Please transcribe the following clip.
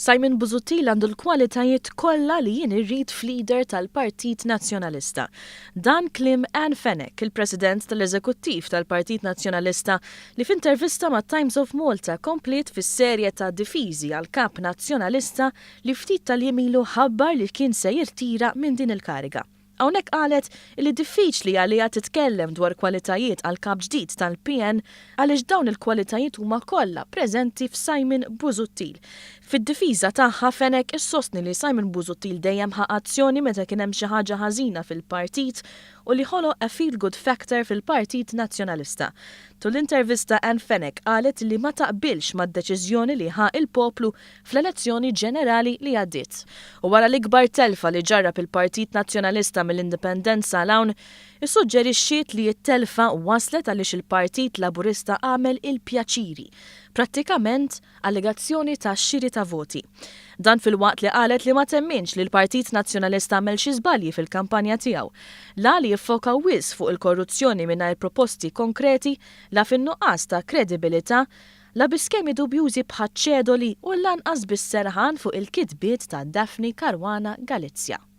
Simon Busuttil għandu l-kwalitajiet kollha li jien irrid f'leader tal-Partit Nazzjonalista. Dan kliem Ann Fenech, il-President tal-Eżekuttiv tal-Partit Nazzjonalista li f'intervista ma' Times of Malta kompliet fis-serje ta' difiżi għall-Kap Nazzjonalista li ftit tal-jiem ilu ħabbar li kien se jirtira minn din il-kariga. Hawnhekk qalet li diffiċli għaliha titkellem dwar kwalitajiet għal Kap ġdid tal-PN għaliex dawn il-kwalitajiet huma kollha preżenti f'Simon Busuttil. Fid-difiża tagħha Fenech issostni li Simon Busuttil dejjem ħa azzjoni meta kien hemm xi ħaġa ħażina fil-partit u li ħoloq a feel good factor fil-Partit Nazzjonalista. Tul l-intervista Ann Fenech qalet li ma taqbilx mad-deċiżjoni li ħa il-poplu fl-elezzjoni ġenerali li għaddiet. U wara l-ikbar telfa li ġarrab il-Partit Nazzjonalista mill-Indipendenza 'l hawn, issuġġerixxiet li t-telfa waslet għaliex il-Partit Laburista għamel il-pjaċiri, prattikament allegazzjoni ta' xiri ta' voti. Dan filwaqt li qalet li ma temminx li l-Partit Nazzjonalista għamel xi żbalji fil-kampanja tiegħu. La li jiffoka wisq fuq il-korruzzjoni mingħajr proposti konkreti, la fin-nuqqas ta' kredibilità, la bi skemi dubjużi bħaċ-ċedoli u lanqas bis-serħan fuq il-kitbiet ta' Daphne Caruana Galizia.